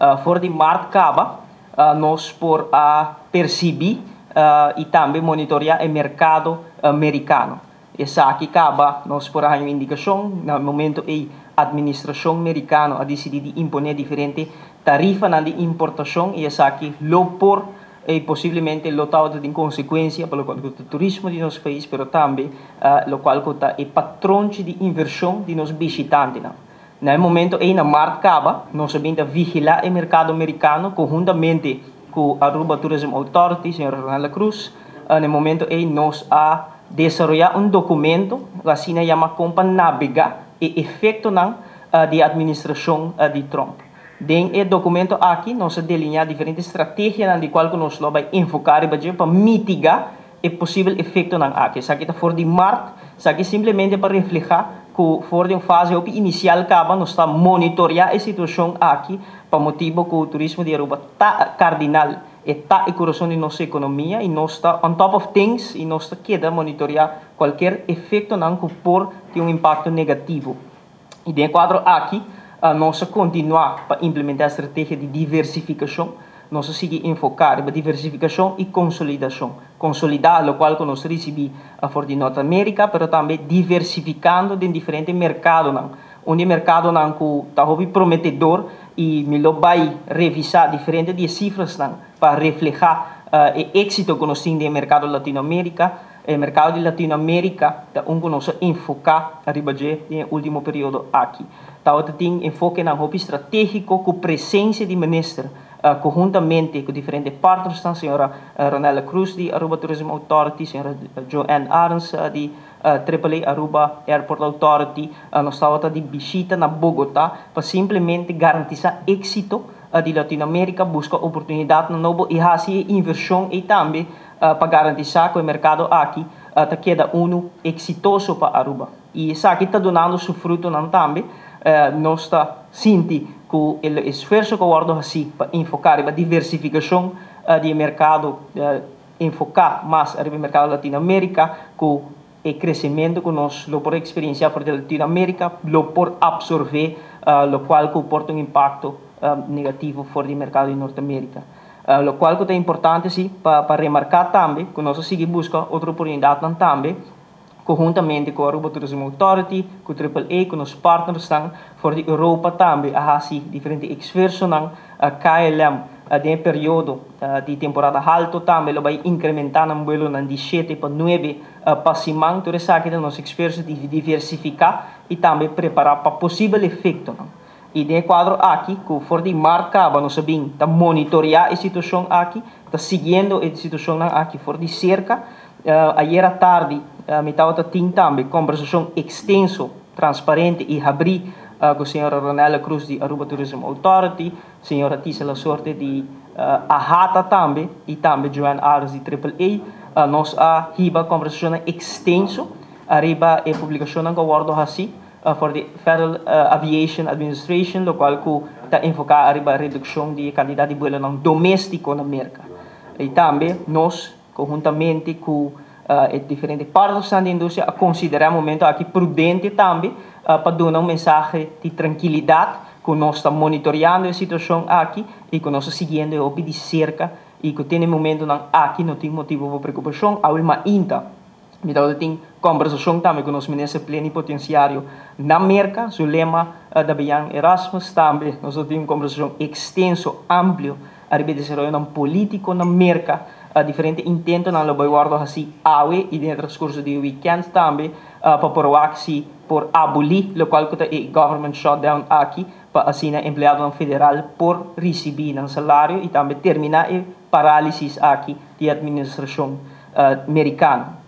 For di maart caba, nos por a percibi y tambe monitorea e mercado Mericano. Esaki caba nos por a haya un indicacion na momento e administracion Mericano a dicidi di impone diferente tarifanan di importacion y esaki lo por y posiblemente lo ta di consecuencia pa loke ta turismo di nos pais, pero tambe loke ta e patronchi di inversion di nos bishitantenan. Na momento ey na maart caba, nos a bin vigila e mercado Mericano conhuntamente cu Aruba Tourism Authority, señor Ronaldo Cruz. Na momento ey nos a desaroya un documento, asina yama, con pa navega e efectonan di administracion di Trump. Den e documento aki, nos a delinea diferente estrategia di cual nos lo bay enfoca pa mitiga e posibel efectonan aki. Esaki ta for di maart, esaki simplemente pa refleha cu for di un fase inicial caba nos ta monitorea e situacion aki pa motibo cu e turismo di Aruba ta cardinal y ta e curason di nos economia y nos ta on top of things y nos ta keda monitorea cualkier efectonan cu por tin un impacto negativo. Y den e cuadro aki, nos ta continua pa implementa e estrategia di diversificacion, nos ta sigui enfoca riba diversificacion y consolidacion. Consolida loke cu nos a ricibi for di Norte America, pero tambe diversificando den diferente mercadonan. Un mercadonan cu ta prometedor y mi lo bay revisa diferente di cifranan pa refleha e exito cu nos tin den mercado Latino America. E mercado di Latino America ta un cu nos a enfoca ariba den e ultimo periodo aki. Anto, tin enfokenan hopi strategico cu presencia di minister conhuntamente cu diferente partners, señora Ronella Cruz di Aruba Tourism Authority, señora Joanne Arends di AAA, Aruba Airport Authority, nos tabata di bishita na Bogota pa simplemente garantisa exito di Latino America, busca oportunidad nobo y haci inversion y tambe pa garantisa cu e mercado aki ta keda uno exitoso pa Aruba. Y esaki ta dunando su frutonan tambe. Nos ta sinti cu e esfuerso cu a wordo haci pa enfoca e diversificacion di mercado, enfoca mas e mercado Latino America, cu e crecemento cu nos lo por experiencia for di Latino America, lo por absorbe loke por tin un impacto negativo for di mercado di Norte America. Loke ta importante si pa remarca tambe, cu nos ta sigui busca otro oportunidad tambe, conhuntamente cu Aruba Tourism Authority, cu AAA, cu nos partners for di Europa tambe, a haci diferente esfuersonan. KLM, den periodo di temporada halto tambe, lo bay incrementa e vuelonan di 7 pa 9 pa siman. Anto, esaki ta nos esfuerso di diversifica y tambe prepara pa posibel efectonan. Y den e cuadro aki, cu for di maart caba, nos a bin ta monitorea e situacion aki, ta siguiendo e situacion aki for di cerca. Ayera tardi, mi tabata tin tambe combersacion extenso, transparente y habri cu señora Ronella Cruz di Aruba Tourism Authority, señora Tisa La Sorte di AHATA tambe y tambe Joanne Arends di AAA. Nos a hiba combersacion extenso ariba e publicacion cu a wordo haci for the Federal Aviation Administration, loke cu ta enfoca ariba reduccion di cantidad di vuelo domestico na Merca. Y tambe nos, conhuntamente cu diferente partinan di industria, a considera e momento aki prudente tambe pa duna un mensahe di trankilidad cu nos ta monitoreando e situacion aki y cu nos ta siguiendo di cerca y cu te momentonan aki no tin motibo pa preocupacion. Awe mainta, mi tin combersacion tambe cu nos minister plenipotenciario na Merca, Zulema Dabian Erasmus tambe. Nos tin un combersacion extenso, amplio, ariba desaroyo politico na Merca, diferente intentonan lo bay wordo haci awe y den transcurso di weekend tambe pa por por aboli loke ta e government shutdown aki, pa asina empleado federal por ricibi nan salario y tambe termina e paralisis aki di administracion Mericano.